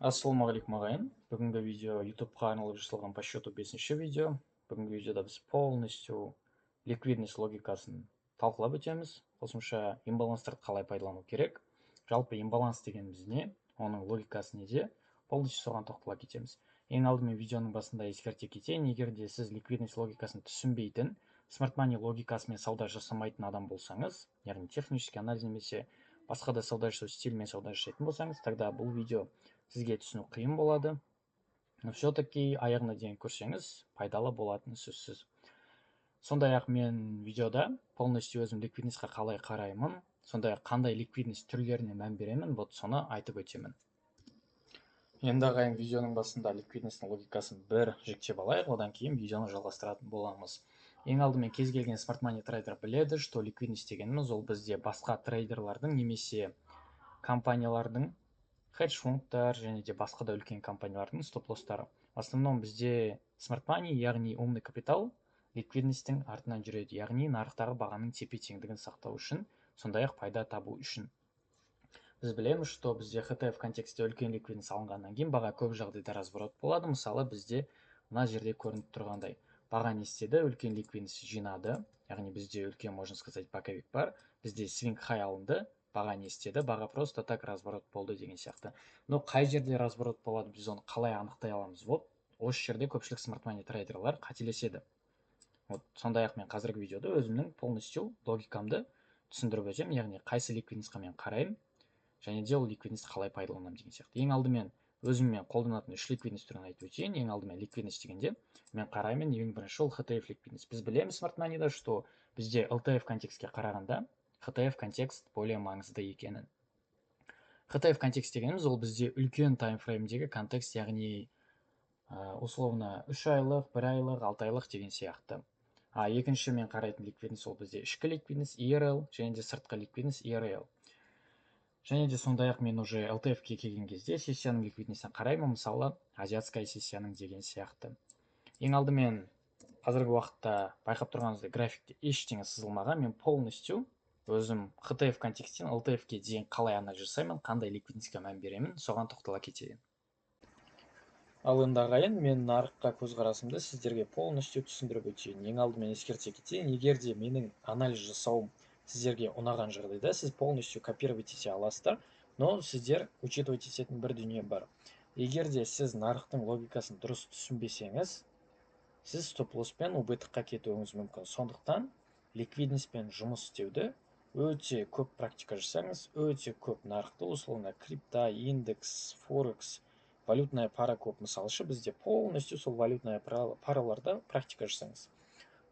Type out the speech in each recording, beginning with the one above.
Ассалаумағалейкум, ағайын! Бүгінгі видео ютубқа арналып жасалған по счету бесінші видео. Бүгінгі видеода біз полностью ликвидность логикасын талқылап өтеміз. Қосымша имбаланстарды қалай пайдалану керек, жалпы имбаланс дегеніміз не, оның логикасы неде, полностью соған тоқтала кетеміз. Ең алдымен видеоның басында ескерте кетейін: егер де сіз ликвидность логикасын түсінбейтін, смарт мани логикасымен сауда жасамайтын адам болсаңыз, яғни технический анализ немесе басқа да сауда жасау стилімен сауда жасайтын болсаңыз, тогда бұл видео сізге түсіну қиын болады. Но все таки аяғына дейін көрсеңіз, пайдалы болатыны сөзсіз. Сондай ақ мен видеода полностью өзім ликвидность қа қалай қараймын, сондай ақ қандай ликвидность түрлеріне мән беремін, вот соны айтып өтемін. Енді, ағайын, видеоның басында ликвидность тің логикасын бір жіктеп алайық, одан кейін видеоны жалғастыратын боламыз. Ең алдымен, кез келген смарт мани трейдер біледі, что ликвидность дегеніміз ол бізде басқа трейдерлардың немесе компаниялардың, хедж фондтар және де басқа да үлкен компаниялардың стоп лосстары. В основном бізде смарт мани, яғни умный капитал, ликвидность тің артынан жүреді, яғни нарықтағы бағаның тепе теңдігін сақтау үшін, сондай ақ пайда табу үшін. Біз білеміз, что бізде HTF контексте үлкен ликвидность алынғаннан кейін баға көп жағдайда разворот болады. Мысалы, бізде мына жерде көрініп тұрғандай, баға не істеді? Үлкен ликвидность жинады, яғни бізде үлкен, можно сказать, боковик бар, бізде свинг хай алынды. Баға не істеді? Баға просто так разворот болды деген сияқты. Но қай жерде разворот болады, біз оны қалай анықтай аламыз? Вот осы жерде көпшілік смарт мани трейдерлар қателеседі. Вот сондай ақ мен қазіргі видеода өзімнің полностью логикамды түсіндіріп өтемін, яғни қайсы ликвидность қа мен қараймын және де ол ликвидность қалай пайдаланамын деген сияқты. Ең алдымен өзіммен қолданатын үш ликвидность түрін айтып өтейін. Ең алдымен, ликвидность дегенде мен қараймын, ең бірінші ол HTF ликвидность. Біз білеміз смарт манида, что бізде LTF контекстке қарағанда HTF контекст более маңызды екенін. HTF контекст дегеніміз ол бізде үлкен таймфреймдегі контекст, яғни условно 3 айлық, бір айлық, 6 айлық деген сияқты. А екінші мен қарайтын ликвидность ол бізде ішкі ликвидность ERL және де сыртқы ликвидность ERL. Және де сондай ақ мен уже LTF-ке келген кезде сессияның ликвидность ін қараймын, мысалы, азиатская сессияның деген сияқты. Ең алдымен, қазіргі уақытта байқап тұрғаныңыздай, графикте ештеңе сызылмаған. Мен полностью өзім HTF контексттен LTF-ке дейін қалай анализ жасаймын, қандай ликвидность ке мән беремін, соған тоқтала кетейін. Ал енді, ағайын, мен нарыққа көзқарасымды сіздерге полностью түсіндіріп өтейін. Ең алдымен ескерте кетейін: егер де менің анализ жасауым сіздерге ұнаған жағдайда, сіз полностью копировать ете аласыздар. Но сіздер учитывать ететін бір дүние бар: егер де сіз нарықтың логикасын дұрыс түсінбесеңіз, сіз стоп лосспен убыток қа кетуіңіз мүмкін. Сондықтан ликвидность пен жұмыс істеуді өте көп практика жасаңыз, өте көп нарықты, условно крипта, индекс, форекс, валютная пара көп. Мысалы ше, бізде полностью сол валютная параларда практика жасаңыз.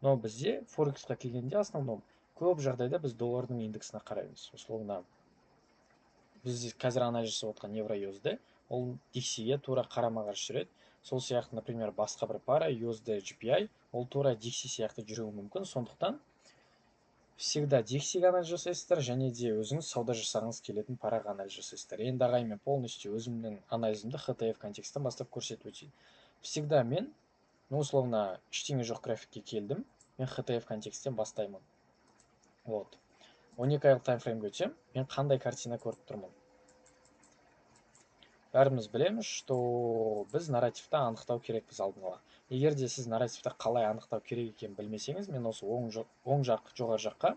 Но бізде форексқа келгенде, основном көп жағдайда біз доллардың индексіне қараймыз. Условно, біз қазір анализ жасап отқан евро USD, ол DXY-ге тура қарама қарсы жүреді. Сол сияқты, например, басқа бір пара USD JPY, ол тура DXY сияқты жүруі мүмкін. Сондықтан всегда DXY-ге анализ жасайсыздар және де өзіңіз сауда жасағыңыз келетін параға анализ жасайсыздар. Енді, ағайын, мен полностью өзімнің анализімді HTF контексттен бастап көрсетіп өтейін. Всегда мен, ну, условно, ештеңе жоқ графикке келдім, мен HTF контексттен бастаймын. Вот 12 айлық таймфреймге өтсем, мен қандай картина көріп тұрмын? Бәріміз білеміз, что біз нарративті анықтау керекпіз алдын ала. Егер де сіз нарративті қалай анықтау керек екенін білмесеңіз, мен осы оң жақ жоғары жаққа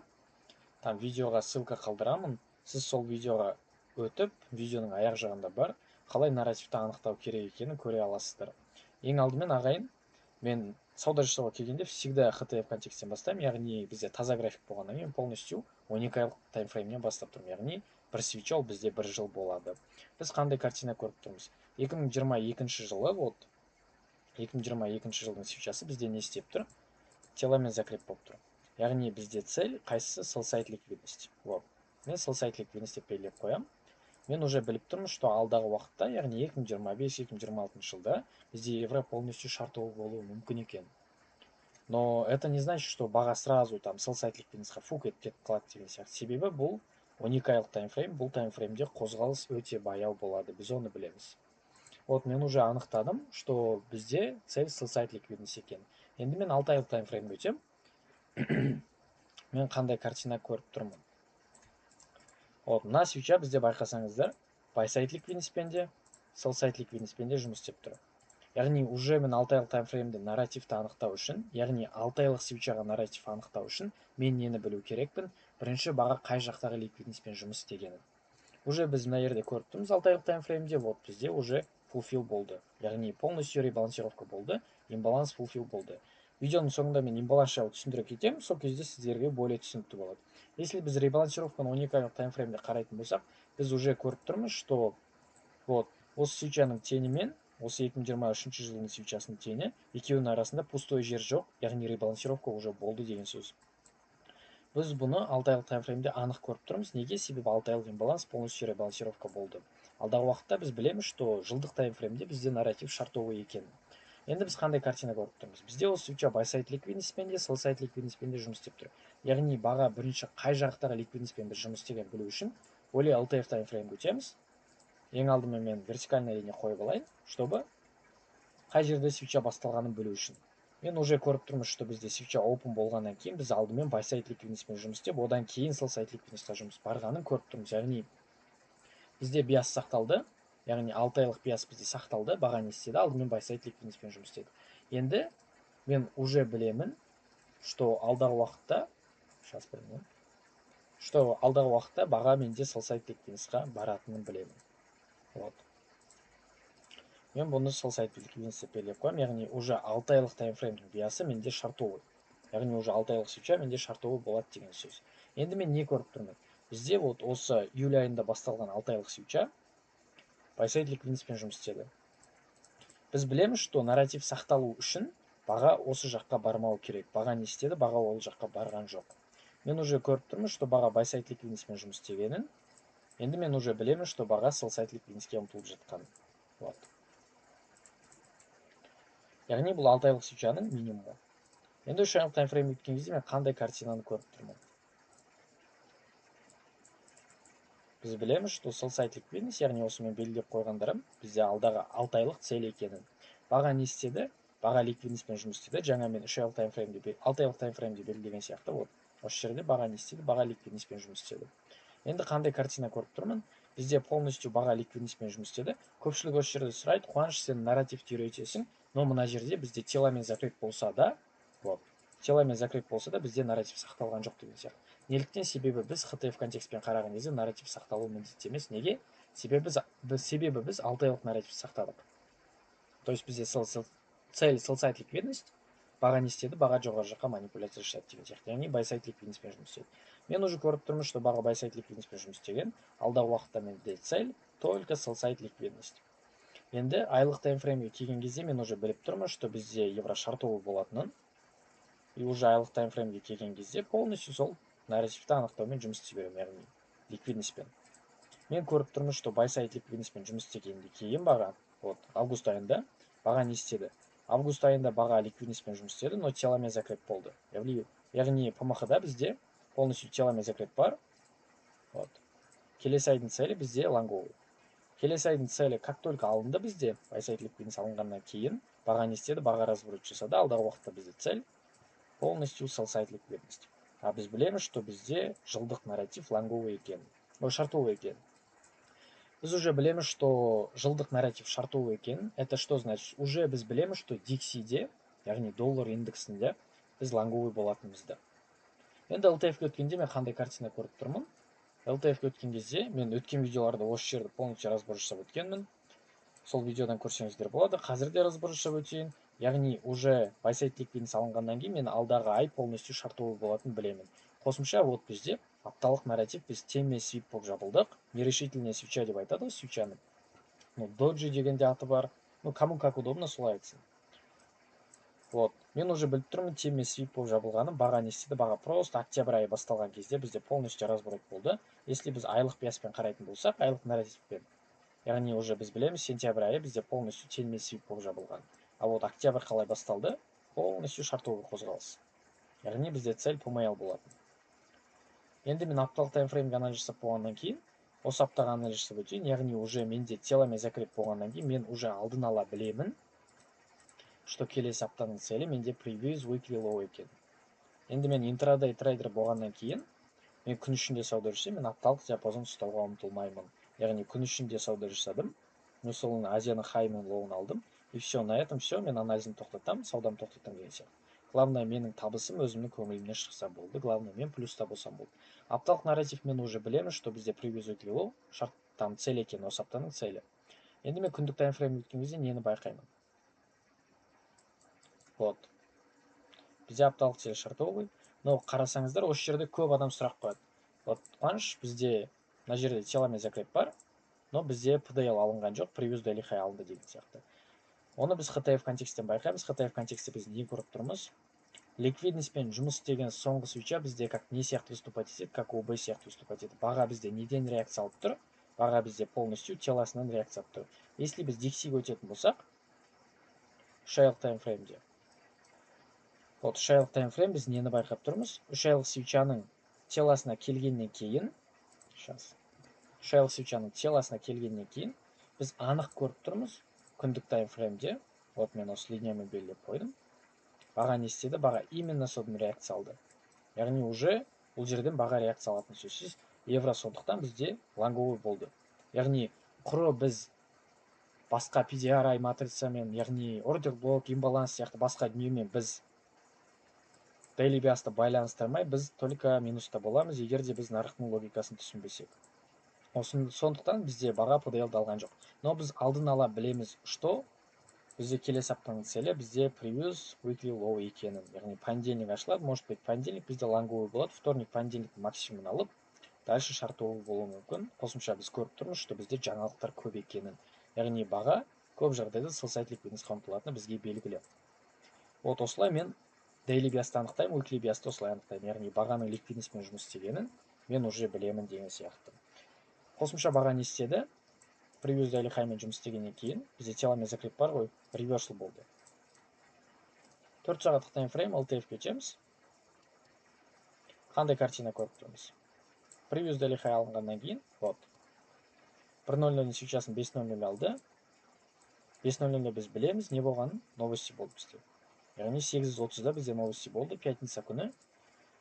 там видеоға ссылка қалдырамын. Сіз сол видеоға өтіп, видеоның аяқ жағында бар, қалай нарративті анықтау керек екенін көре аласыздар. Ең алдымен, ағайын, мен сауда жасауға келгенде всегда HTF контексттен бастаймын, яғни бізде таза график болғаннан кейін полностью 12 айлық таймфреймнен бастап тұрмын, яғни бір свеча ол бізде бір жыл болады. Біз қандай картина көріп тұрмыз? 2022 жылы, вот 2022 жылдың свечасы бізде не істеп тұр? Тело мен закреп болып тұр. Яғни бізде цель қайсысы? Sell side ликвидность. Вот мен sell side ликвидность деп белгілеп қоямын. Мен уже біліп тұрмын, что алдағы уақытта, яғни 2025-2026 жылда бізде евро полностью шортовый болуы мүмкін екен. Но это не значит, что баға сразу там sell side ликвидность қа фук етіп кетіп қалады деген сияқты. Себебі бұл 12 айлық таймфрейм, бұл таймфреймде қозғалыс өте баяу болады, біз оны білеміз. Вот мен уже анықтадым, что бізде цель sell side ликвидность екен. Енді мен 6 айлық таймфреймге өтемін. Мен қандай картина көріп тұрмын? Вот мына свеча бізде, байқасаңыздар, buy side ликвидность пен де, Sell side ликвидностьпен де жұмыс істеп тұр. Яғни уже мен 6 айлық таймфреймде нарративті анықтау үшін, яғни 6 айлық свечаға нарратив анықтау үшін мен нені білу керекпін? Бірінші, баға қай жақтағы ликвидностьпен жұмыс істегенін. Уже біз мына жерде көріп тұрмыз 6 айлық таймфреймде, вот бізде уже fulfill болды. Яғни полностью ребалансировка болды, имбаланс fulfill болды. Видеоның соңында мен имбаланс жайлы түсіндіре кетемін, сол кезде сіздерге более түсінікті болады. Если біз ребалансировканы 12 айлық таймфреймде қарайтын болсақ, біз уже көріп тұрмыз, что вот осы свечаның тенімен осы 2023 жылдың свечасының тені, екеуінің арасында пустой жер жоқ, яғни ребалансировка уже болды деген сөз. Біз бұны 6 айлық таймфреймде анық көріп тұрмыз. Неге? Себебі 6 айлық имбаланс полностью ребалансировка болды. Алдағы уақытта біз білеміз, что жылдық таймфреймде бізде нарратив шортовый екенін. Енді біз қандай картина көріп тұрмыз? Бізде осы свеча buy side ликвидностьпен де, sell side ликвидностьпен де жұмыс істеп тұр. Яғни баға бірінші қай жақтағы ликвидностьпен біз жұмыс істегенін білу үшін более LTF таймфреймге өтеміз. Ең алдымен мен вертикальная линия қойып алайын, чтобы қай жерде свеча басталғанын білу үшін. Мен уже көріп тұрмын, что бізде свеча open болғаннан кейін біз алдымен buy side ликвидностьпен жұмыс істеп, одан кейін sell side ликвидностьқа жұмыс барғанын көріп тұрмыз. Яғни бізде биас сақталды, яғни 6 айлық биас бізде сақталды, баға не істеді? Алдымен buy side ликвидностьпен жұмыс істеді. Енді мен уже білемін, что алдағы уақытта, сейчас, бір минут, что алдағы уақытта баға менде sell side ликвидностьқа баратынын білемін. Вот. Мен бұны sell side ликвидность деп белгілеп қоямын, яғни уже 6 айлық таймфреймнің биасы менде шортовый. Яғни уже 6 айлық свеча менде шортовый болады деген сөз. Енді мен не көріп тұрмын? Бізде вот осы июль айында басталған 6 айлық свеча buy side ликвидностьпен жұмыс істеді. Біз білеміз, что нарратив сақталу үшін баға осы жаққа бармау керек. Баға не істеді? Баға ол жаққа барған жоқ. Мен уже көріп тұрмын, что баға buy side ликвидностьпен жұмыс істегенін. Енді мен уже білемін, что баға sell side ликвидностьке ұмтылып жатқан. Вот. Яғни бұл 6 айлық свечаның минимумы. Енді 3 айлық таймфрейм өткен кезде мен қандай картинаны көріп тұрмын? Біз білеміз, что sell side ликвидность, яғни осы мен белгілеп қойғандарым, бізде алдағы 6 айлық цель екенін. Баға не істеді? Баға ликвидностьпен жұмыс істеді. Жаңа мен 3 айлық таймфреймде, 6 айлық таймфреймде белгілеген сияқты, вот осы жерде баға не істеді? Баға ликвидностьпен жұмыс істеді. Енді қандай картина көріп тұрмын? Бізде полностью баға ликвидностьпен жұмыс істеді. Көпшілік осы жерде сұрайды: «Қуаныш, сен нарративті үйретесің, но мына жерде бізде теламен закреп болса да, вот, теламен закреп болса да, бізде нарратив сақталған жоқ» деген сияқты. Неліктен? Себебі біз HTF контекстпен қараған кезде нарратив сақталуы міндетті емес. Неге? Себебі біз 6 айлық нарратив сақтадық. То есть бізде цель sell side ликвидность, баға не істеді? Баға жоғары жаққа манипуляция жасады деген сияқты. Яғни buy side ликвидностьпен жұмыс істеді. Мен уже көріп тұрмын, что баға buy side ликвидностьпен жұмыс істеген. Алдағы уақытта менде цель только sell side ликвидность. Енді айлық таймфреймге келген кезде мен уже біліп тұрмын, что бізде евро шортовый болатынын. И уже айлық таймфреймге келген кезде полностью сол нарративті анықтаумен жұмыс істей беремін, яғни ликвидностьпен. Мен көріп тұрмын, что buy side ликвидностьпен жұмыс істегеннен кейін баға, вот, август айында баға не істеді? Август айында баға ликвидностьпен жұмыс істеді, но теламен закреп болды. Яғни ПМХ-да бізде полностью теламен закреп бар. Вот. Келесі айдың целі бізде лонговый. Келесі айдың целі как только алынды бізде, buy side ликвидность алынғаннан кейін баға не істеді? Баға разворот жасады. Алдағы уақытта бізде цель полностью sell side ликвидность. А біз білеміз, что бізде жылдық нарратив лонговый екен, ой, шортовый екен. Біз уже білеміз, что жылдық нарратив шортовый екен. Это что значит? Уже біз білеміз, что DXY-де, яғни доллар индексінде біз лонговый болатынымызды. Енді LTF-ге өткенде мен қандай картина көріп тұрмын? LTF-ге өткен кезде мен өткен видеоларда осы жерді полностью разбор жасап өткенмін. Сол видеодан көрсеңіздер болады. Қазір де разбор жасап өтейін. Яғни уже buy side ликвидность алынғаннан кейін мен алдағы ай полностью шортовый болатынын білемін. Қосымша, вот, бізде апталық нарратив, біз теньмен свип болып жабылдық. Нерешительная свеча деп айтады ғой свечаны. Ну, доджи деген де аты бар. Ну, кому как удобно, солай айтсын. Вот. Мен уже біліп тұрмын теньмен свип болып жабылғанын. Баға не істеді? Баға просто октябрь айы басталған кезде бізде полностью разворот болды. Если біз айлық биаспен қарайтын болсақ, айлық нарративпен, яғни уже біз білеміз, сентябрь айы бізде полностью теньмен свип болып жабылған. А вот октябрь қалай басталды? Полностью шортовый қозғалыс. Яғни бізде цель PML болатын. Енді мен апталық таймфреймге анализ жасап болғаннан кейін осы аптаға анализ жасап өтейін. Яғни уже менде теламен закреп болғаннан кейін мен уже алдын ала білемін, что келесі аптаның целі менде previous weekly low екен. Енді мен интрадей трейдер болғаннан кейін мен күн ішінде сауда жасаймын, мен апталық диапазон ұстауға ұмтылмаймын. Яғни күн ішінде сауда жасадым. Условно, Азияның хай мен лоуын алдым. И все, на этом все, мен анализімді тоқтатамын, саудамды тоқтатамын деген сияқты. Главное, менің табысым өзімнің көңілімнен шықса болды. Главное, мен плюста болсам болды. Апталық нарратив мен уже білемін, что бізде previous weekly low, шарт, там цель екен, осы аптаның целі. Енді мен күндік таймфрейм өткен кезде нені байқаймын? Вот. Бізде апталық цель шортовый. Но қарасаңыздар, осы жерде көп адам сұрақ қояды. Вот, Қуаныш, бізде мына жерде теломен закреп бар, но бізде PDL алынған жоқ, previous daily high алынды деген сияқты. Оны біз HTF контексттен байқаймыз. HTF контексте біз не көріп тұрмыз? Ликвидностьпен жұмыс істеген соңғы свеча бізде как не сияқты выступать етеді, как ОБ сияқты выступать етеді. Баға бізде неден реакция алып тұр? Баға бізде полностью телосынан реакция алып тұр. Если біз DXY-ге өтетін болсақ, 3 айлық таймфреймде. Вот 3 айлық таймфрейм біз нені байқап тұрмыз? 3 айлық свечаның телосына келгеннен кейін, сейчас, 3 айлық свечаның телосына келгеннен кейін біз анық көріп тұрмыз күндік таймфреймде. Вот мен осы линиямен белгілеп қойдым. Баға не істеді? Баға именно содан реакция алды. Яғни уже бұл жерден баға реакция алатын сөзсіз. Евро сондықтан бізде лонговый болды. Яғни құры біз басқа PDRI матрицамен, яғни ордер блок, имбаланс сияқты басқа дүниемен біз daily bias'ты байланыстырмай, біз только минуста боламыз, егер де біз нарықтың логикасын түсінбесек. Сондықтан бізде баға PDL-ді алған жоқ. Но біз алдын ала білеміз, что бізде келесі аптаның целі бізде previous weekly low екенін. Яғни понедельник ашылады, может быть, понедельник бізде лонговый болады, вторник, понедельник максимум алып, дальше шортовый болуы мүмкін. Қосымша біз көріп тұрмыз, что бізде жаңалықтар көп екенін. Яғни баға көп жағдайда sell side ликвидностьқа ұмтылатыны бізге белгілі. Вот осылай мен daily bias'ты анықтаймын, weekly bias'ты осылай анықтаймын. Яғни бағаның ликвидностьпен жұмыс істегенін мен уже білемін деген сияқты. Қосымша баға не істеді? Previous daily high-мен жұмыс істегеннен кейін бізде теломен закреп бар ғой, reversal болды. 4 сағаттық таймфрейм LTF кетеміз. Қандай картина көріп тұрмыз? Previous daily high алынғаннан кейін, вот, 1.00 свечасын 5.00 алды. 5.00 біз білеміз, не болғанын, новости болды бізде. Яғни 8.30-да бізде новости болды, пятница күні.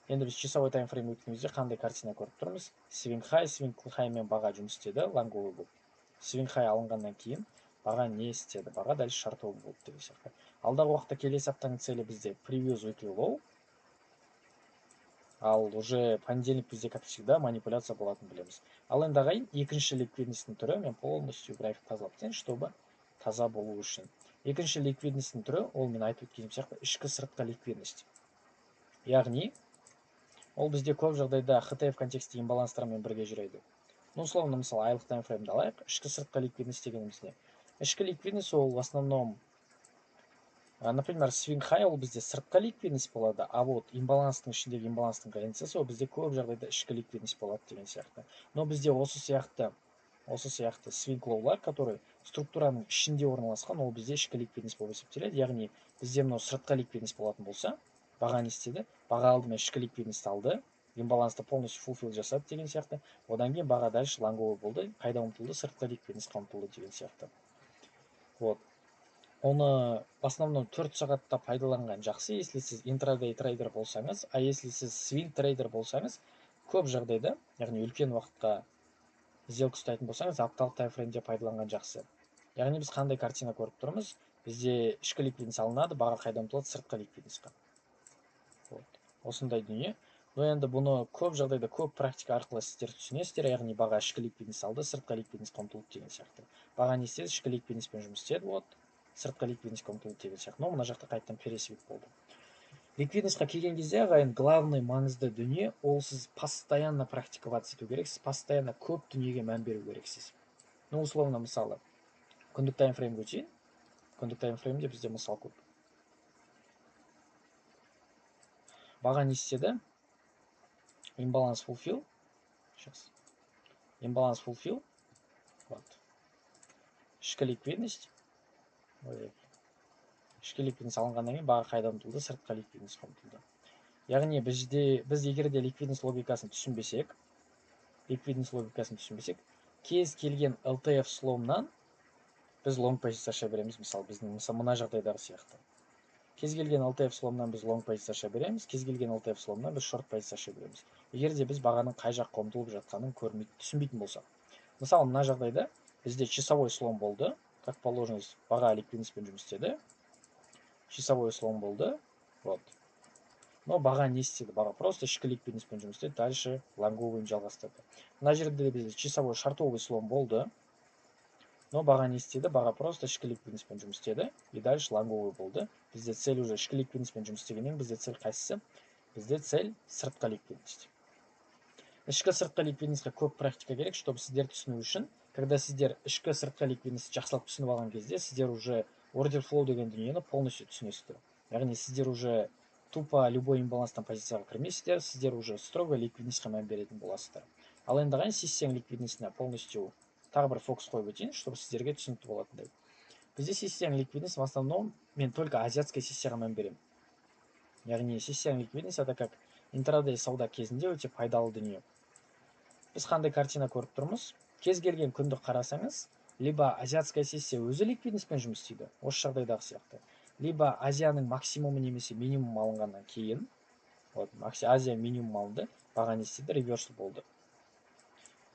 Енді біз часовой таймфрейм өткен кезде қандай картина көріп тұрмыз? Swing high, swing high мен баға жұмыс істеді, лонговый болып. Swing high алынғаннан кейін баға не істеді? Баға дальше шортовый болды деген сияқты. Алдағы уақытта келесі аптаның целі бізде previous weekly low. Ал уже понедельник бізде, как всегда, манипуляция болатынын білеміз. Ал енді, ағайын, екінші ликвидностьтің түрі, мен полностью график тазалап тастайын, чтобы таза болу үшін. Екінші ликвидностьтің түрі, ол мен айтып өткенім сияқты, ішкі сыртқы ликвидность. Яғни ол бізде көп жағдайда HTF контексте имбаланстармен бірге жүреді. Ну, условно, мысалы, айлық таймфреймді алайық. Ішкі сыртқы ликвидность дегеніміз не? Ішкі ликвидность ол в основном, например, swing high ол бізде сыртқы ликвидность болады, а вот имбаланстың ішіндегі имбаланстың границасы ол бізде көп жағдайда ішкі ликвидность болады деген сияқты. Но бізде осы сияқты swing low-лар, который структураның ішінде орналасқан, ол бізде ішкі ликвидность болып есептеледі. Яғни бізде мынау сыртқы ликвидность болатын болса, баға не істеді? Баға алдымен ішкі ликвидность алды, имбалансты полностью fulfill жасады деген сияқты. Одан кейін баға дальше лонговый болды, қайда ұмтылды? Сыртқы ликвидностьқа ұмтылды деген сияқты. Вот. Оны в основном 4 сағатта пайдаланған жақсы, если сіз интрадей трейдер болсаңыз, а если сіз свинг трейдер болсаңыз, көп жағдайда, яғни үлкен уақытқа сделка ұстайтын болсаңыз, апталық таймфреймде пайдаланған жақсы. Яғни біз қандай картина көріп тұрмыз? Бізде ішкі ликвидность алынады, баға қайда ұмтылады? Сыртқы ликвидностьқа. Вот. Осындай дүние. Но енді бұны көп жағдайда көп практика арқылы сіздер түсінесіздер, яғни баға ішкі ликвидность алды, сыртқы ликвидностьқа ұмтылды деген сияқты. Баға не істеді? Ішкі ликвидностьпен жұмыс істеді, вот, сыртқы ликвидностьқа ұмтылды деген сияқты. Но мына жақта қайтадан пересвип болды. Ликвидностьқа келген кезде, ағайын, главный маңызды дүние ол сіз постоянно практиковаться ету керексіз, постоянно көп дүниеге мән беру керексіз. Ну, условно, мысалы, күндік таймфреймге өтейін. Күндік таймфреймде бізде мысал көп. Баға не істеді? Имбаланс fulfill. Сейчас. Имбаланс fulfill. Вот. Ішкі ликвидность. Ой, ішкі ликвидность алынғаннан кейін баға қайда ұмтылды? Сыртқы ликвидностьқа ұмтылды. Яғни біз егер де ликвидность логикасын түсінбесек, кез келген LTF сломнан біз лонг позиция аша береміз, мысалы, біздің мысалы мына жағдайдағы сияқты. Кез келген LTF сломнан біз лонг позиция аша береміз, кез келген LTF сломнан біз шорт позиция аша береміз. Егер де біз бағаның қай жаққа ұмтылып жатқанын көрмей, түсінбейтін болсақ. Мысалы, мына жағдайда Бізде часовой слом болды, как положено, баға ликвидностьпен жұмыс істеді. Часовой слом болды. Вот. Но баға не істеді? Баға просто ішкі ликвидностьпен жұмыс істеді, дальше лонговыйын жалғастырды. Мына жерде бізде часовой шортовый слом болды. Но баға не істеді? Баға просто ішкі ликвидностьпен жұмыс істеді и дальше лонговый болды. Бізде цель уже ішкі ликвидностьпен жұмыс істегеннен, бізде цель қайсысы? Бізде цель сыртқы ликвидность. Ішкі, сыртқы ликвидностьқа көп практика керек, чтобы сіздер түсіну үшін. Когда сіздер ішкі, сыртқы ликвидностьті жақсылап түсініп алған кезде, сіздер уже order flow деген дүниені полностью түсінесіздер. Яғни сіздер уже тупо любой имбаланстан позицияға кірмейсіздер, сіздер уже строго ликвидностьқа мән беретін боласыздар. Ал енді ағайын, сессияның ликвидностіне полностью тағы бір фокус қойып өтейін, чтобы сіздерге түсінікті болатындай. Бізде сессияның ликвидность, в основном мен только азиатская сессияға мән беремін. Яғни сессияның ликвидность — это как интрадей сауда кезінде өте пайдалы дүние. Біз қандай картина көріп тұрмыз? Кез келген күнді қарасаңыз, либо азиатская сессия өзі ликвидностьпен жұмыс істейді, осы жағдайдағы сияқты, либо Азияның максимумы немесе минимум алынғаннан кейін. Вот Азия минимум алынды, баға не істеді? Реверсал болды.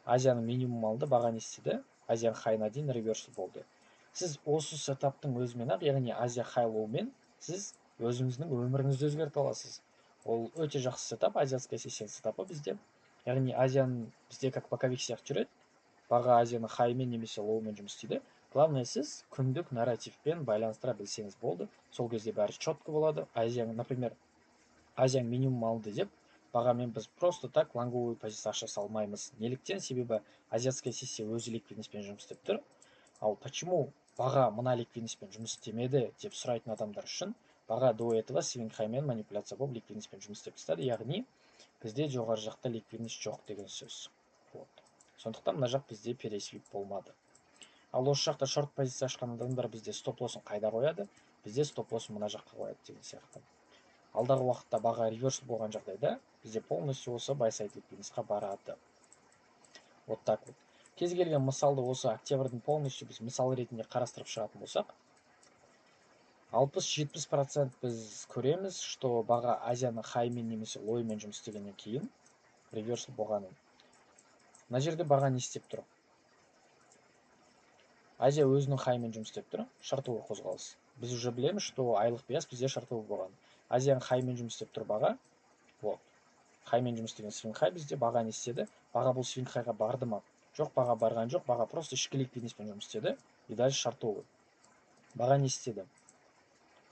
Азияның минимум алынды, баға не істеді? Азияның хайына дейін реверсал болды. Сіз осы сетаптың өзімен ақ, яғни Азия хай, лоумен, сіз өзіңіздің өміріңізді өзгерте аласыз. Ол өте жақсы сетап, азиатская сессияның сетапы бізде. Яғни Азияның бізде как боковик сияқты жүреді, баға Азияның хайымен немесе лоумен жұмыс істейді. Главное, сіз күндік нарративпен байланыстыра білсеңіз болды, сол кезде бәрі четко болады. Азияның, например, Азияның минимум алынды деп бағамен біз просто так лонговый позиция аша салмаймыз. Неліктен? Себебі азиатская сессия өзі ликвидностьпен жұмыс істеп тұр. Ал почему баға мына ликвидностьпен жұмыс істемеді деп сұрайтын адамдар үшін: баға до этого свинг хаймен манипуляция болып, ликвидностьпен жұмыс істеп тастады. Яғни бізде жоғары жақта ликвидность жоқ деген сөз. Вот сондықтан мына жақ бізде пересвип болмады. Ал осы жақта шорт позиция ашқан адамдар бізде стоп лоссын қайда қояды? Бізде стоп лоссын мына жаққа қояды деген сияқты. Алдағы уақытта баға реверсал болған жағдайда бізде полностью осы buy side ликвидностьқа барады. Вот так вот. Кез келген мысалды, осы октябрьдің полностью біз мысал ретінде қарастырып шығатын болсақ, 60-70% біз көреміз, что баға Азияның хаймен немесе лоймен жұмыс істегеннен кейін реверсал болғанын. Мына жерде баға не істеп тұр? Азия өзінің хаймен жұмыс істеп тұр, шортовый қозғалыс. Біз уже білеміз, что айлық bias бізде шортовый болған. Азияның хаймен жұмыс істеп тұр баға. Вот хаймен жұмыс істеген свинг хай бізде. Баға не істеді? Баға бұл свинг хайға барды ма? Жоқ, баға барған жоқ. Баға просто ішкі ликвидностьпен жұмыс істеді и дальше шортовый. Баға не істеді?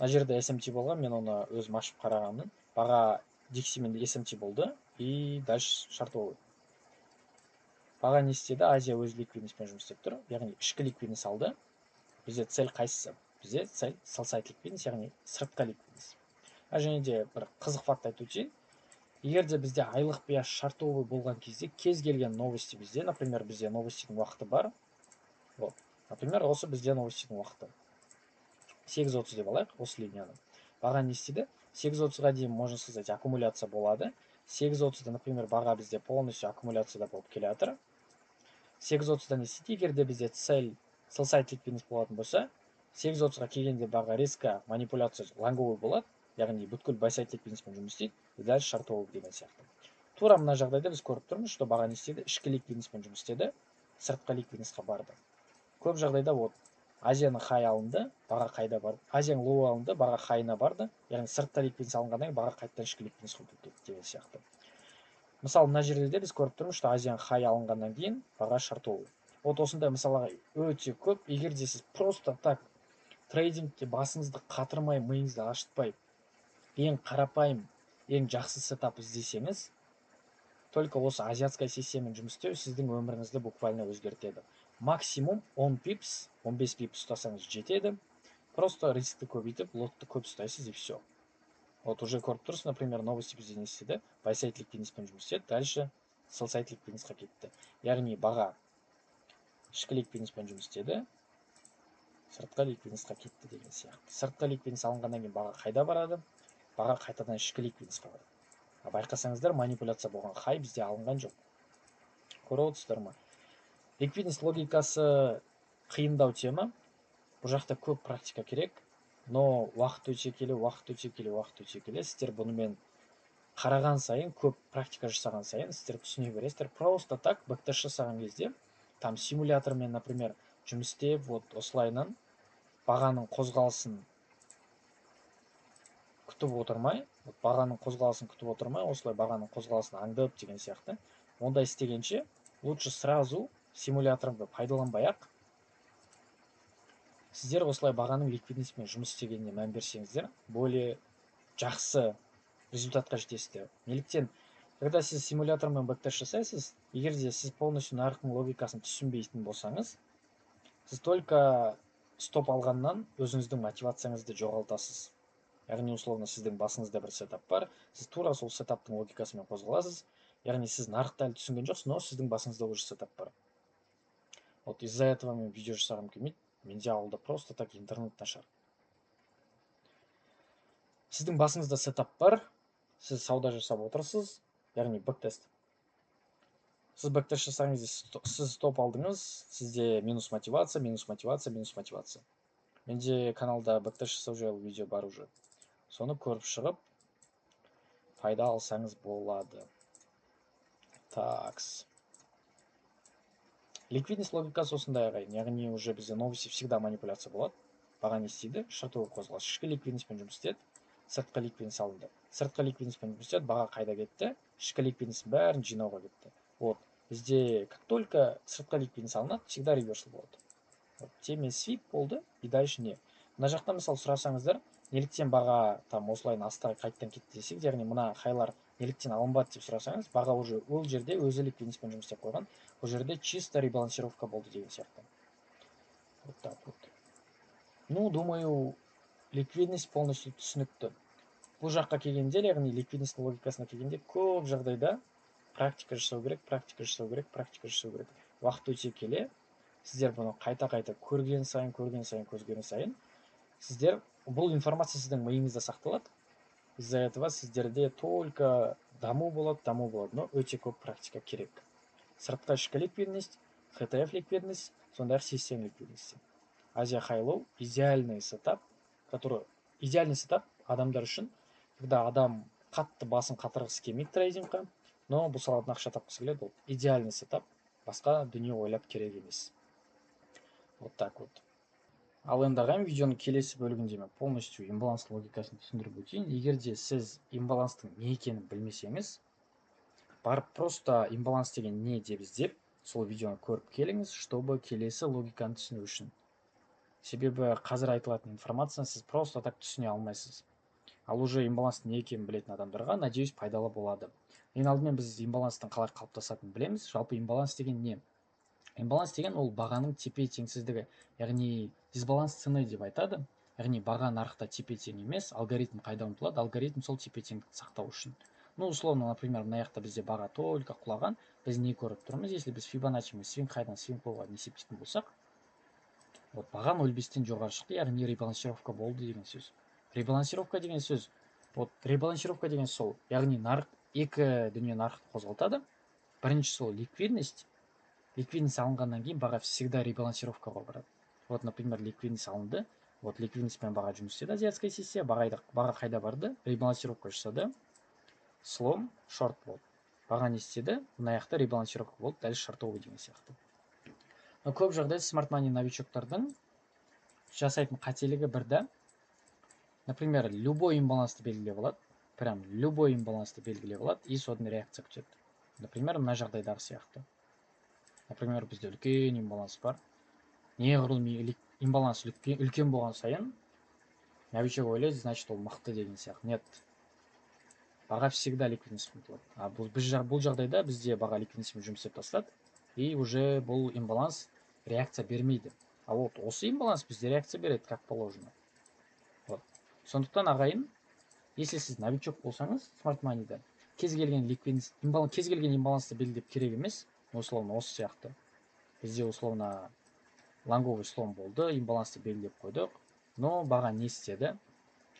Мына жерде SMT болған, мен оны өзім ашып қарағанмын. Баға диксимен SMT болды и дальше шортовый. Баға не істеді? Азия өз ликвидностьпен жұмыс істеп тұр, яғни ішкі ликвидность алды. Бізде цель қайсысы? Бізде цель sell side ликвидность, яғни сыртқы ликвидность. А және де бір қызық факт айтып өтейін. Егер де бізде айлық bias шортовый болған кезде, кез келген новости бізде, например, бізде новостидің уақыты бар. Вот, например, осы бізде новостидің уақыты 8:30 деп алайық осы линияны. Баға не істейді? 8:30-ға дейін, можно сказать, аккумуляция болады. 8:30-да, например, баға бізде полностью аккумуляцияда болып келе жатыр. 8:30-да не істейді? Егер де бізде цель sell side ликвидность болатын болса, 8:30-ға келгенде баға резко манипуляция лонговый болады, яғни бүткіл buy side ликвидностьпен жұмыс істейді и дальше шортовый деген сияқты. Тура мына жағдайда біз көріп тұрмыз, что баға не істеді? Ішкі ликвидностьпен жұмыс істеді, сыртқы ликвидностьқа барды. Көп жағдайда вот Азияның хай алынды, баға қайда барды? Азияның лоу алынды, баға хайына барды. Яғни сыртта ликвидность алынғаннан кейін баға қайтадан ішкі ликвидностьқа кетті деген сияқты. Мысалы, мына жерде де біз көріп тұрмыз, что Азияның хай алынғаннан кейін баға шортовый. Вот осындай мысалға өте көп. Егер де сіз просто так трейдингке басыңызды қатырмай, миыңызды ашытпай, ең қарапайым, ең жақсы сетап іздесеңіз, только осы азиатская сессиямен жұмыс істеу сіздің өміріңізді буквально өзгертеді. Максимум 10 пипс, 15 пипс ұстасаңыз жетеді. Просто рискті көбейтіп, лотты көп ұстайсыз, и все. Вот уже көріп тұрсыз, например, новости бізде не істеді? Buy side ликвидностьпен жұмыс істеді, дальше sell side ликвидностьқа кетті. Яғни баға ішкі ликвидностьпен жұмыс істеді, сыртқы ликвидностьқа кетті деген сияқты. Сыртқы ликвидность алынғаннан кейін баға қайда барады? Баға қайтадан ішкі ликвидностьқа барады. А байқасаңыздар, манипуляция болған хай бізде алынған жоқ. Көріп отырсыздар ма? Ликвидность логикасы қиындау тема. Бұл жақта көп практика керек. Но уақыт өте келе, уақыт өте келе, уақыт өте келе сіздер бұнымен қараған сайын, көп практика жасаған сайын сіздер түсіне бересіздер. Просто так бэктест жасаған кезде, там симулятормен, например, Жұмыс істеп, вот осылайынан бағаның қозғалысын күтіп отырмай, вот бағаның қозғалысын күтіп отырмай, осылай бағаның қозғалысын аңдып деген сияқты. Ондай істегенше, лучше сразу симуляторды пайдаланбай ақ сіздер осылай бағаның ликвидностьпен жұмыс істегеніне мән берсеңіздер, более жақсы результатқа жетесіздер. Неліктен? Когда сіз симулятормен бэктест жасайсыз, егер де сіз полностью нарықтың логикасын түсінбейтін болсаңыз, сіз только стоп алғаннан өзіңіздің мотивацияңызды жоғалтасыз. Яғни, условно, сіздің басыңызда бір сетап бар, сіз тура сол сетаптың логикасымен қозғаласыз. Яғни сіз нарықты әлі түсінген жоқсыз, но сіздің басыңызда уже сетап бар. Вот из-за этого мен видео жасағым келмейді. Менде ауылда просто так интернет нашар. Сіздің басыңызда сетап бар, сіз сауда жасап отырсыз, яғни бэктест. Сіз бэктест жасаған кезде сіз стоп алдыңыз, сізде минус мотивация, минус мотивация, минус мотивация. Менде каналда бэктест жасау жайлы видео бар уже. Соны көріп шығып, пайда алсаңыз болады. Такс. Ликвидность логикасы осындай, ағайын. Яғни уже бізде новости всегда манипуляция болады. Баға не істейді? Шортовый қозғалыс. Ішкі ликвидностьпен жұмыс істеді, сыртқы ликвидность алынды. Сыртқы ликвидностьпен жұмыс істеді, баға қайда кетті? Ішкі ликвидностьтің бәрін жинауға кетті. Вот. Бізде как только сыртқы ликвидность алынады, всегда реверсал болады. Вот, теме свип болды, и дальше не? Мына жақта, мысалы, сұрасаңыздар, неліктен баға там осылай астыға қайтадан кетті десек, яғни мына хайлар неліктен алынбады деп сұрасаңыз, баға уже ол жерде өзі ликвидностьпен жұмыс істеп қойған, бұл жерде чисто ребалансировка болды деген сияқты. Вот так вот. Ну, думаю, ликвидность полностью түсінікті. Бұл жаққа келгенде, яғни ликвидностьтің логикасына келгенде, көп жағдайда практика жасау керек, практика жасау керек, практика жасау керек. Уақыт өте келе сіздер бұны қайта-қайта көрген сайын, көрген сайын, көрген сайын, сіздер бұл информация сіздің миыңызда сақталады. Из-за этого сіздерде только даму болады, даму болады, но өте көп практика керек. Сыртқы, ішкі ликвидность, HTF ликвидность, сондай-ақ систем ликвидности. Азия хай лоу идеальный сетап, который идеальный сетап адамдар үшін, когда адам қатты басын қатырғысы келмейді трейдингқа, но бұл саладан ақша тапқысы келеді, ол идеальный сетап, басқа дүние ойлап керек емес. Вот так вот. Ал енді, ағайын, видеоның келесі бөлігінде мен полностью имбаланс логикасын түсіндіріп өтейін. Егер де сіз имбаланстың не екенін білмесеңіз, барып просто имбаланс деген не деп іздеп, сол видеоны көріп келіңіз, чтобы келесі логиканы түсіну үшін. Себебі қазір айтылатын информацияны сіз просто так түсіне алмайсыз. Ал уже имбаланстың не екенін білетін адамдарға, надеюсь, пайдалы болады. Ең алдымен біз имбаланстың қалай қалыптасатынын білеміз. Жалпы имбаланс деген не? Имбаланс деген ол бағаның тепе-теңсіздігі, яғни дисбаланс цены деп айтады. Яғни баға нарықта тепе-тең емес, алгоритм қайда ұмтылады? Алгоритм сол тепе-теңдікті сақтау үшін. Ну, условно, например, мына жақта бізде баға только құлаған, біз не көріп тұрмыз? Если біз Fibonacci мен свинг хайдан свинг лоуға есептейтін болсақ, вот баға 0,5-тен жоғары шықты, яғни ребалансировка болды деген сөз. Ребалансировка деген сөз, вот ребалансировка деген сол, яғни нарық екі дүние нарықты қозғалтады. Бірінші сол ликвидность. Ликвидность алынғаннан кейін баға всегда ребалансировкаға барады. Вот, например, ликвидность алынды. Вот ликвидностьпен баға жұмыс істеді, азиатская сессия, баға қайда барды? Ребалансировка жасады. Слом, шорт болды. Баға не істеді? Мына жақта ребалансировка болды, дәл шортовый деген сияқты. Но көп жағдайда смарт мани новичоктардың жасайтын қателігі бір да. Например, любой имбалансты белгілеп алады. Прям любой имбалансты белгілеп алады и содан реакция күтеді. Например, мына жағдайдағы сияқты. Например, бізде үлкен имбаланс бар. Неғұрлым имбаланс үлкен болған сайын новичок ойлайды, значит, ол мықты деген сияқты. Нет. Баға всегда ликвидность ұмтылады. А бұл жағдайда бізде баға ликвидностьпен жұмыс істеп тастады. И уже бұл имбаланс реакция бермейді. А вот осы имбаланс бізде реакция береді, как положено. Вот. Сондықтан, ағайын, если сіз новичок болсаңыз, смарт манида кез келген ликвидность, кез келген имбалансты белгілеп керек емес. Условно, осы сияқты. Бізде условно лонговый слом болды, имбалансты белгілеп қойдық. Но баға не істеді?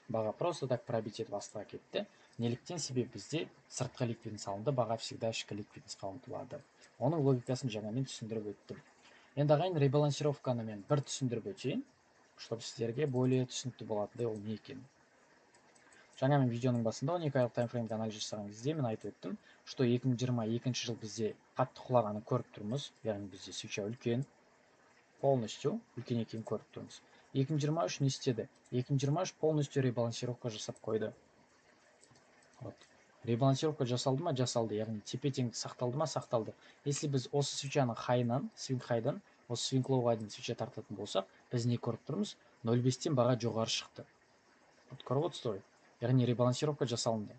Баға просто так пробить етіп астыға кетті. Неліктен? Себебі бізде сыртқы ликвидность алынды, баға всегда ішкі ликвидностьқа ұмтылады. Оның логикасын жаңа мен түсіндіріп өттім. Енді, ағайын, ребалансировканы мен бір түсіндіріп өтейін, чтобы сіздерге более түсінікті болатындай ол не екенін. Жаңа мен видеоның басында 12 айлық таймфреймге анализ жасаған кезде мен айтып өттім, что 2022 жыл бізде қатты құлағанын көріп тұрмыз, яғни бізде свеча үлкен. Полностью үлкен екенін көріп тұрмыз. 2023 не істеді? 2023 полностью ребалансировка жасап қойды. Вот. Ребалансировка жасалды ма? Жасалды. Яғни тепе теңдік сақталды ма? Сақталды. Если біз осы свечаның хайынан, свинг хайдан осы свинг лоуға дейін свеча тартатын болсақ, біз не көріп тұрмыз? 0,5-тен баға жоғары шықты. Вот, көріп отырсыз ғой, яғни ребалансировка жасалынды.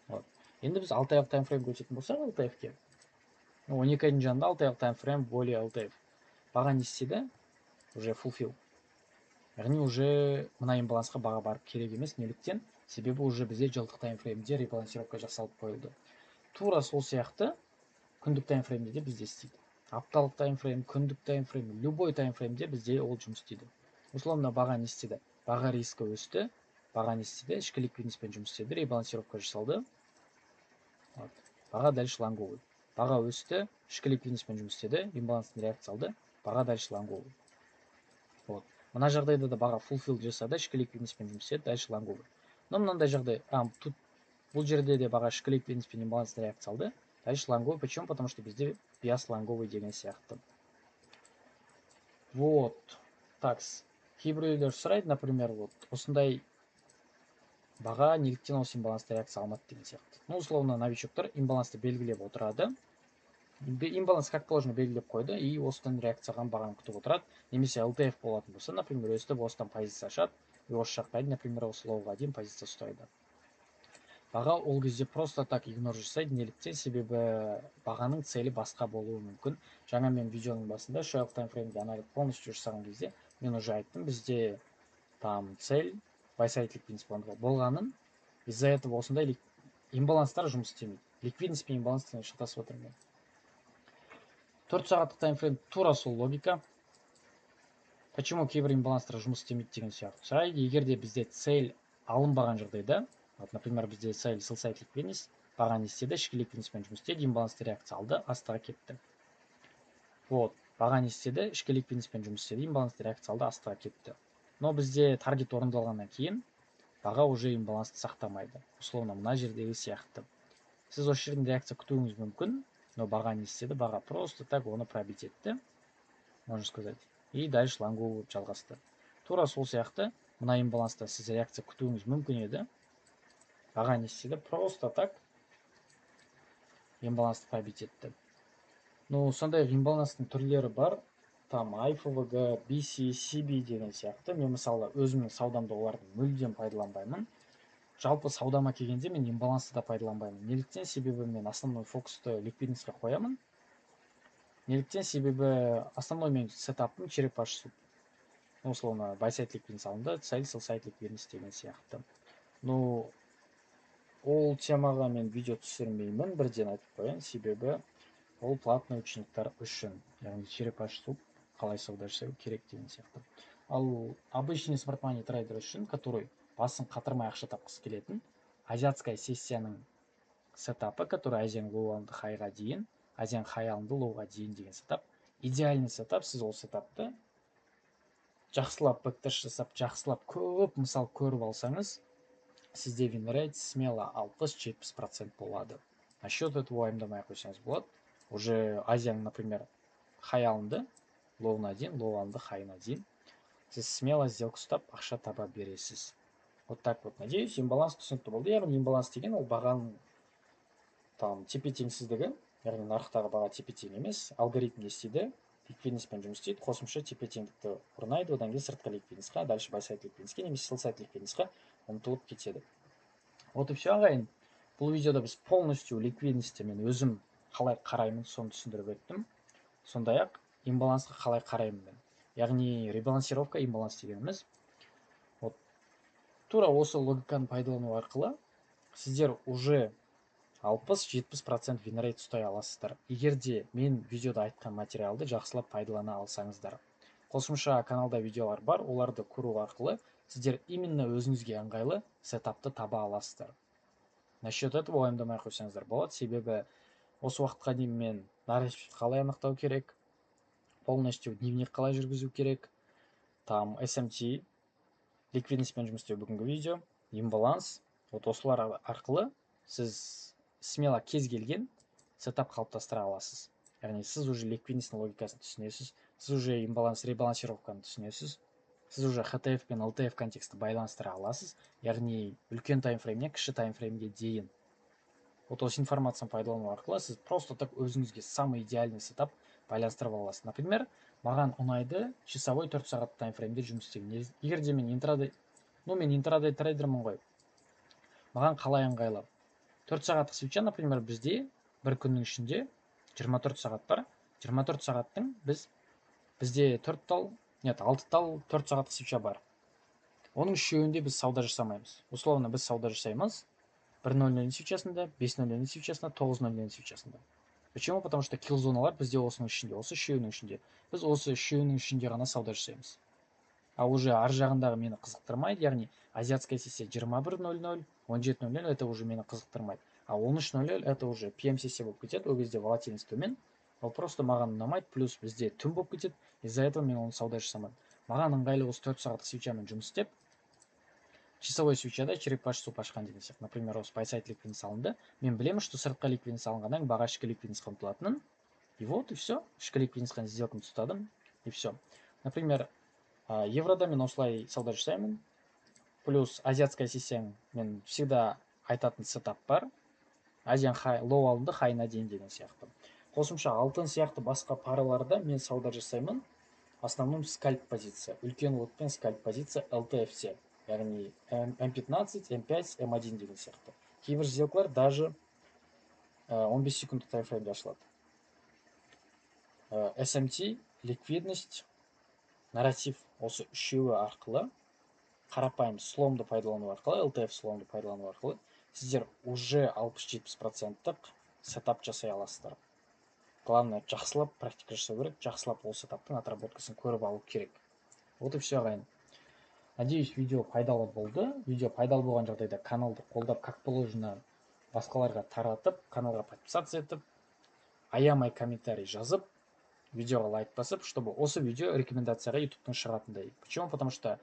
Вот. Енді біз 6 айлық таймфреймге өтетін болсақ, LTF-ке, 12 айдың жанында 6 айлық таймфрейм более LTF. Баға не істеді? Уже fulfill, яғни уже мына имбалансқа баға барып керек емес. Неліктен? Себебі уже бізде жылдық таймфреймде ребалансировка жасалып қойылды. Тура сол сияқты күндік таймфреймде де бізде істейді. Апталық таймфрейм, күндік таймфрейм, любой таймфреймде бізде ол жұмыс істейді. Условно, баға не істеді? Баға риски өсті. Баға не істеді? Ішкі ликвидностьпен жұмыс істеді, ребалансировка жасалды. Вот. Баға дальше лонговый. Баға өсті, ішкі ликвидностьпен жұмыс істеді, имбаланстың реакция алды, баға дальше лонговый. Вот. Мына жағдайда да баға fulfill жасады, ішкі ликвидностьпен жұмыс істеді, дальше лонговый. Но мынандай жағдай, тут, бұл жерде де баға ішкі ликвидностьпен имбаланстың реакция алды, дальше лонговый. Почему? Потому что бізде bias лонговый деген сияқты. Вот. Так, кейбіреулер сұрайды, например, вот осындай баға неліктен осы имбалансты реакция алмады деген сияқты. Ну, условно, новичоктар имбалансты белгілеп отырады, имбаланс как положено белгілеп қойды и осыдан реакция алған бағаны күтіп отырады. Немесе LTF болатын болса, например, өстіп осыдан позиция ашады и осы жаққа дейін, например, осы лоуға дейін позиция ұстайды. Баға ол кезде просто так игнор жасайды. Неліктен? Себебі бағаның целі басқа болуы мүмкін. Жаңа мен видеоның басында 3 айлық таймфреймде анализ полностью жасаған кезде мен уже айттым, бізде там цель buy side ликвидность болғанын. Из-за этого осындай имбаланстар жұмыс істемейді. Ликвидность пен имбаланс шатасып отырмын мен. 4 сағаттық таймфрейм, тура сол логика. Почему кейбір имбаланстар жұмыс істемейді деген сияқты сұрайды. Егер де бізде цель алынбаған жағдайда, вот, например, бізде цель sell side ликвидность, баға не істеді? Ішкі ликвидностьпен жұмыс істеді, имбалансты реакция алды, астыға кетті. Вот. Баға не істеді? Ішкі ликвидностьпен жұмыс істеді, имбалансты реакция алды, астыға кетті. Но бізде таргет орындалғаннан кейін баға уже имбалансты сақтамайды. Условно, мына жердегі сияқты сіз осы жерден реакция күтуіңіз мүмкін, но баға не істеді? Баға просто так оны пробить етті, можно сказать, и дальше лонговый болып жалғасты. Тура сол сияқты мына имбаланста сіз реакция күтуіңіз мүмкін еді. Баға не істеді? Просто так имбалансты пробить етті. Ну, сондай имбаланстың түрлері бар, там IFVG, BC, CB деген сияқты. Мен, мысалы, өзімнің саудамда оларды мүлдем пайдаланбаймын. Жалпы саудама келгенде, мен имбалансты да пайдаланбаймын. Неліктен? Себебі мен основной фокусты ликвидностьқа қоямын. Неліктен? Себебі основной менің сетапым черепаший суп. Ну, условно, buy side ликвидность алынды, цель sell side ликвидность деген сияқты. Ну, ол темаға мен видео түсірмеймін, бірден айтып қояйын, себебі ол платный учениктар үшін, яғни черепаший суп қалай сауда жасау керек деген сияқты. Ал обычный smart money трейдер үшін, который басын қатырмай ақша тапқысы келетін, азиатская сессияның сетапы, который Азияның лоу алынды хайға дейін, Азияның хай алынды лоуға дейін деген сетап идеальный сетап. Сіз ол сетапты жақсылап бэктест жасап, жақсылап көп мысал көріп алсаңыз, сізде винрейт смело 60-70% болады. Насчет этого уайымдамай ақ қойсаңыз болады. Уже Азияның, например, хай алынды лоуына дейін, лоу алынды хайына дейін сіз смело сделка ұстап, ақша таба бересіз. Вот так вот. Надеюсь, имбаланс түсінікті болды. Яғни имбаланс деген ол бағаның там тепе теңсіздігі, яғни нарықтағы баға тепе тең емес. Алгоритм не істейді? Ликвидностьпен жұмыс істейді, қосымша тепе теңдікті орнайды, одан кейін сыртқы ликвидностьқа, дальше buy side ликвидностьке немесе sell side ликвидностьқа ұмтылып кетеді. Вот и все, ағайын. Бұл видеода біз полностью ликвидностьте мен өзім қалай қараймын, соны түсіндіріп өттім. Сондай ақ имбалансқа қалай қараймын мен, яғни ребалансировка, имбаланс дегеніміз. Вот тура осы логиканы пайдалану арқылы сіздер уже 60-70% винрейт ұстай аласыздар, егер де мен видеода айтқан материалды жақсылап пайдалана алсаңыздар. Қосымша каналда видеолар бар, оларды көру арқылы сіздер именно өзіңізге ыңғайлы сетапты таба аласыздар. Насчет этого уайымдамай ақ қойсаңыздар болады, себебі осы уақытқа дейін мен нарратив қалай анықтау керек, полностью дневник қалай жүргізу керек, там SMT, ликвидностьпен жұмыс істеу, бүгінгі видео, имбаланс, вот осылар арқылы сіз смело кез келген сетап қалыптастыра аласыз. Яғни Яғни сіз уже ликвидностьтің логикасын түсінесіз, сіз уже имбаланс, ребалансировканы түсінесіз, сіз уже HTF пен LTF контексті байланыстыра аласыз, яғни үлкен таймфреймнен кіші таймфреймге дейін. Вот осы информацияны пайдалану арқылы сіз просто так өзіңізге самый идеальный сетап байланыстырып аласыз. Например, маған ұнайды часовой 4 сағат таймфреймде жұмыс істеген. Егер де мен интрадей, ну, мен интрадей трейдермін ғой, маған қалай ыңғайлы? 4 сағаттық свеча, например, бізде бір күннің ішінде 24 сағат бар. 24 сағаттың бізде 4 тал, нет, 6 тал 4 сағаттық свеча бар. Оның үшеуінде біз сауда жасамаймыз. Условно, біз сауда жасаймыз 1.00 свечасында, 5.00 свечасында, 9.00 свечасында. Почему? Потому что килл зоналар бізде осының ішінде, осы үшеуінің ішінде. Біз осы үшеуінің ішінде ғана сауда жасаймыз. А уже ар жағындағы мені қызықтырмайды, яғни азиатская сессия 21.00, 17.00, это уже мені қызықтырмайды. А 13.00 это уже PM сессия болып кетеді, ол кезде волатильность төмен. Ол просто маған ұнамайды, плюс бізде түн болып кетеді, из-за этого мен оны сауда жасамадым. Маған ыңғайлы осы 4 сағаттық свечамен жұмыс істеп, часовой свечада черепаший суп ашқан деген сияқты. Например, осы buy side ликвидность алынды. Мен білемін, что сыртқы ликвидность алынғаннан кейін баға ішкі ликвидностьқа ұмтылатынын. И вот, и все. Ішкі ликвидностьқа сделкамды ұстадым, и все. Например, еврода мен осылай сауда жасаймын. Плюс азиатская сессия, мен всегда айтатын сетап бар. Азиян хай, лоу алынды, хайына дейін деген сияқты. Қосымша алтын сияқты басқа параларда мен сауда жасаймын. В основном скальп позиция. Үлкен лотпен скальп позиция LTF-те. Яғни М15, М5, М1 деген сияқты. Кейбір сделкалар даже 15 секундтық таймфреймде ашылады. SMT, ликвидность, нарратив, осы үшеуі арқылы, қарапайым сломды пайдалану арқылы, LTF сломды пайдалану арқылы сіздер уже 60-70 проценттік сетап жасай аласыздар. Главное, жақсылап практика жасау керек, жақсылап ол сетаптың отработкасын көріп алу керек. Вот и все, ағайын. Надеюсь, видео пайдалы болды. Видео пайдалы болған жағдайда каналды қолдап, как положено, басқаларға таратып, каналға подписаться етіп, аямай комментарий жазып, видеоға лайк басып, чтобы осы видео рекомендацияға ютубтың шығатындай. Почему? Потому что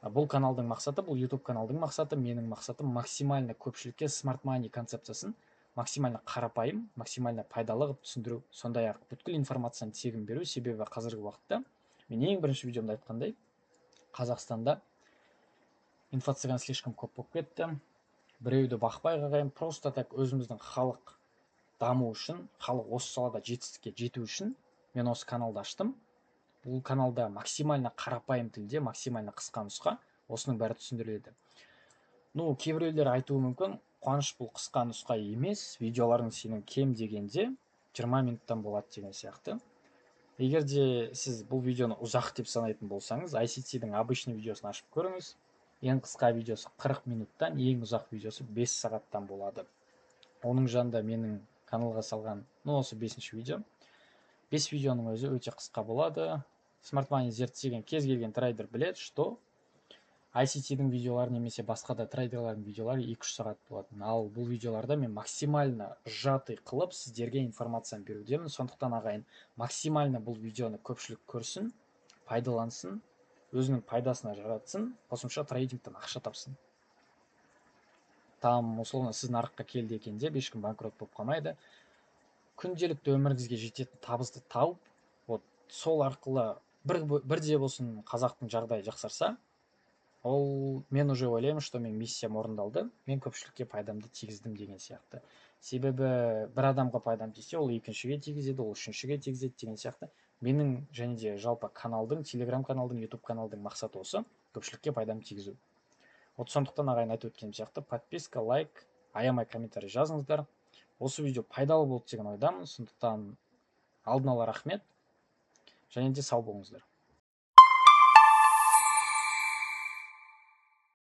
бұл каналдың мақсаты, бұл YouTube каналдың мақсаты, менің мақсатым — максимально көпшілікке smart money концепциясын максимально қарапайым, максимально пайдалы қылып түсіндіру, сондай ақ бүткіл информацияны тегін беру. Себебі қазіргі уақытта, мен ең бірінші видеомда айтқандай, Қазақстанда инфо-цыган слишком көп болып кетті. Біреуді бақпай қағайын, просто так өзіміздің халық даму үшін, халық осы салада жетістікке жету үшін мен осы каналды аштым. Бұл каналда максимально қарапайым тілде, максимально қысқа нұсқа осының бәрі түсіндіріледі. Ну, кейбіреулер айтуы мүмкін: «Қуаныш, бұл қысқа нұсқа емес, видеоларың сенің кем дегенде 20 минуттан болады», — деген сияқты. Егер де сіз бұл видеоны ұзақ деп санайтын болсаңыз, ICT-дің обычный видеосын ашып көріңіз. Ең қысқа видеосы 40 минуттан, ең ұзақ видеосы 5 сағаттан болады. Оның жанында менің каналға салған, ну, осы бесінші видео, бес видеоның өзі өте қысқа болады. Smart Money зерттеген кез келген трейдер біледі, что ICT-дің видеолары немесе басқа да трейдерлардың видеолары 2-3 сағат болатын. Ал бұл видеоларда мен максимально сжатый қылып сіздерге информацияны берудемін. Сондықтан, ағайын, максимально бұл видеоны көпшілік көрсін, пайдалансын, өзінің пайдасына жаратсын, қосымша трейдингтен ақша тапсын. Там, условно, сіз нарыққа келді екен деп ешкім банкрот болып қалмайды. Күнделікті өміріңізге жететін табысты тауып, вот сол арқылы бір бірде болсын қазақтың жағдайы жақсарса, ол мен уже ойлаймын, что мен миссиям орындалды, мен көпшілікке пайдамды тигіздім деген сияқты. Себебі бір адамға пайдам тисе, ол екіншіге тигізеді, ол үшіншіге тигізеді деген сияқты. Менің және де жалпы каналдың, телеграм каналдың, ютуб каналдың мақсаты осы: көпшілікке пайдам тигізу. Вот сондықтан, ағайын, айтып өткенім сияқты, подписка, лайк, аямай комментарий жазыңыздар. Осы видео пайдалы болды деген ойдамын. Сондықтан алдын ала рахмет және де сау болыңыздар.